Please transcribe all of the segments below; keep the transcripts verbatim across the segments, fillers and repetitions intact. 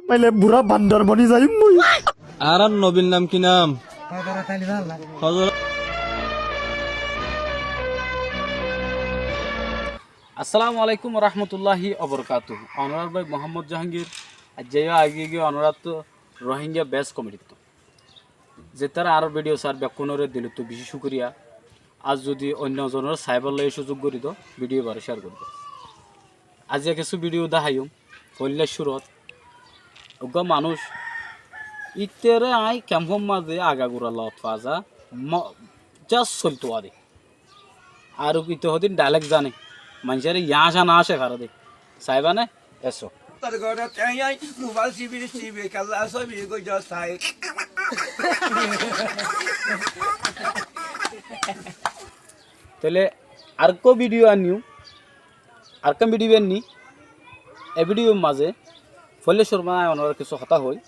Maile bura bandor boni zaiyum mui. Añárar nobir nam ki nam? Hozorot Ali Balla. Hozorot. Assalamu alaikum warahmatulláhi wabarakátuhu. Onorar bái Muhammod Jahangir, aijja yó agi agi onorattú Rohingya best comedy ttu. Zetará añárar video sar bekkúnoré dilottú bicí cúkuriya. Ar zodi oinno zonoré saibálla suzuk gorí do, video ibáre share gorí do. Aijja kessú video daháiyum, foillá cúrut. Uggwá manúic, ítare aññí kemfor mazé agagura lot faza, mo-, just soltó adé. Ar ítare hodún dialect zane, maincóre yáñca náce fare dé. Saibá né? Eso. Tóile arekkán video aniyum, arekkán video anni, e video mazé foillá cúrut mazé onorare kessú hotá hoi.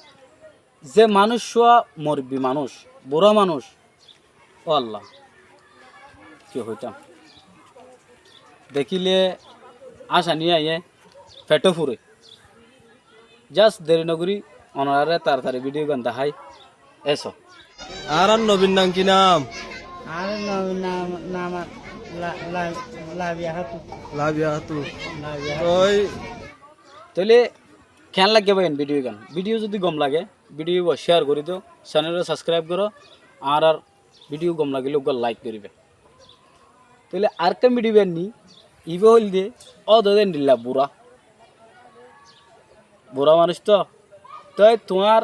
Ze manúic súa morobbi manúic, burá manúic, ó Allah, ki hoitám? Dekíle áñcani aiyé, feṭó fure. Just deri nogorí, onoráre taratari video gán dahái, eso. Añárar nobir nam ki nam? Añárar nobir nam, nam La-, La-, Labiya Hatu. Labiya Hatu. Labiya Hatu. Toi tóile keén laiggé bái en video gán? Video zodi gom lage, video ibá share gorí do, channel subscribe goró, ar, ar video gom lagile uggwá like goríba. Tóile arekkán video anni, ibá hoilde, ó dede endilla burá. Burá manúic tó, toi tuáñr,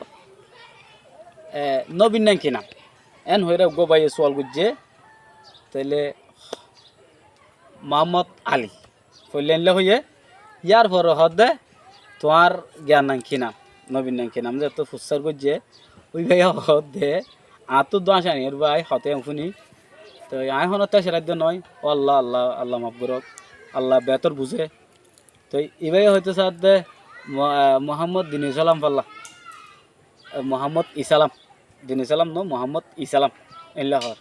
e, nobir nam ki nam? En hoiré uggwá báiye sual goijjé, tóile Muhammod Ali. Foillá endilla hoiyé, yárfore hoódde, tuáñr giyar nam ki nam? Nobir nam ki nam? Zettó fussár goijjé, ói báiye hoódde, añáttu dúa áñcani, ór bái, hotá yían fúni. Toi aññí honó tecera edde noó, ó Allah, Allah, Allah maf gorók, Allah behétor buzé. Toi ibáye hoitó saádde Mu-, ah, Muhammod Din Isalam falla. Eh, Muhammod Isalam. Din Isalam no, Muhammod Isalam. Endilla hoór.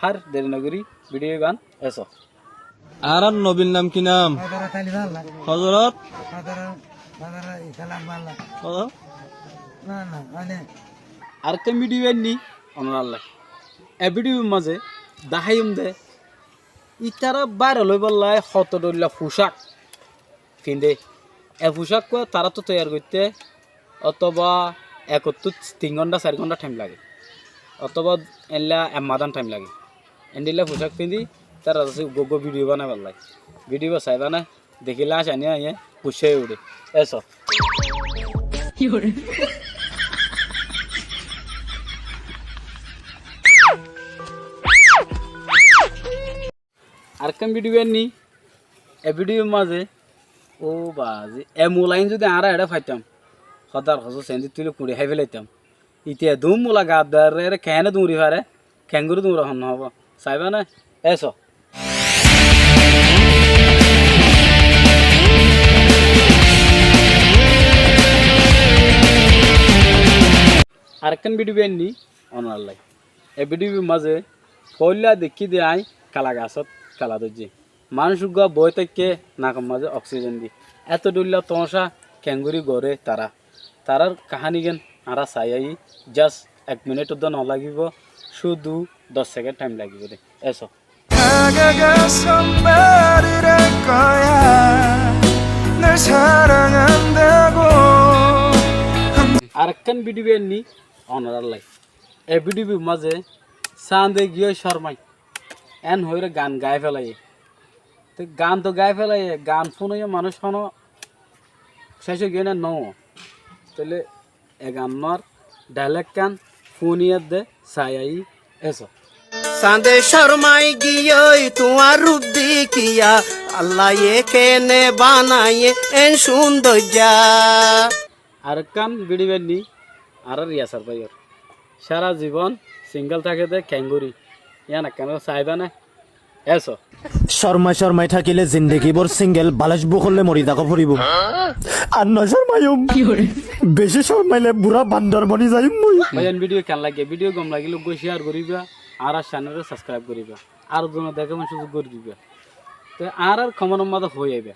Ar deri nogorí video gán eso. Añárar nobir nam ki nam? Hozorot Ali Balla. Hozorot? Hozorot, Hozorot Isalam Balla. Hozorot? Na, na, mane. Arekkán video anni, onorallá. E video mazé daháiyum de, ítara viral óibolla hoto dhoilla fucák findé. E fucákkuwa taráttu toiyar goitté ótoba ekottú tin gónta, sair gónta thaim lage, ótoba endilla ek madán thaim lage. Endilla fucák findi tará asé uggwá uggwá video banaibálla. Video ibá saibá né, dekíle áñcani aiyé guccá ói uçé. Eso. Arekkán video anni, e video mazé, ó bazi, e mulain zodi añára eçé faitám, Hódar hosóm, sendi tulí kuñçi hái felaitám. Ite dum mula gat dóre, ere keéne duri fare, keéngorí dure hon no hobo. Saibá né? Eso. Arekkán video anni, onorallá. E video mazé foóila dekkí de aññí kala gasót kala dóijje. Manúic uggúa boói táikke nakor mazé oksijén di. Éto dhoilla toóñca keéngorí goré tará. Tarár kahánigan añára sai aiyí, just ek minit uddúa no lagibó, cúdu doc sekén thaim lagibó dé. Eso. Arekkán video anni onorallá. E video mazé Sande giyói cormai. Én hoiré gan gai felaiyé. Te gan to gai felaiyé, gan fúnoiyé manúic hono céc ói giyói né noó. Tóile e gannor dialect kán fúniyé dé sai aiyí, eso. Arekkán video anni, añárar Yasar báiyor. Sára zibon single táke dé keéngorí. Yían ekkán saibá né? Eso. Cormai cormai tákile zindegi bór single, balaic búkolle mori táka foribó. Ar no cormaiyum. Beci cormaile burá bandor boni zaiyum mui. Bái, en video keén lage? Video gom lagile uggúa share goríba, añárar channel subscribe goríba, ar zone deké mane cúzuk gorí diba. Te añárar comment or mazé hoi aibá.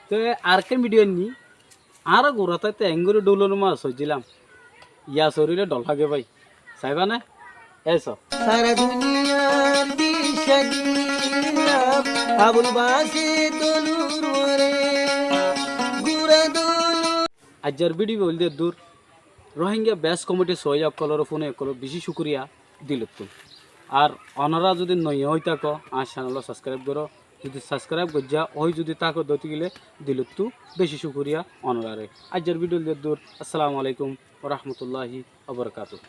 Te arekkán video anni, Añára gura táite enggóri dhulor mazé soijjílam. Yá sorilé dhol háge bái. Saibá né? Eso. Sára duniyar dicca dilam, Abul Basit Dolur ore, gura Dolur. Aijjar bidiyó óilde eddúr. Rohingya best comedy sóiya ókkolóre fúnoi ókkolóre bicí cúkuriya dilottú. Ar onorá zudi noya ói táko, añár channel subscribe goró. Zudi subscribe goijjá ói zudi táko de óitegile dilottú bicí cúkuriya onoráre. Aijjar bidiyó óilde eddúr. Assalamu alaikum wa rahmatullahi wa barakatuhu.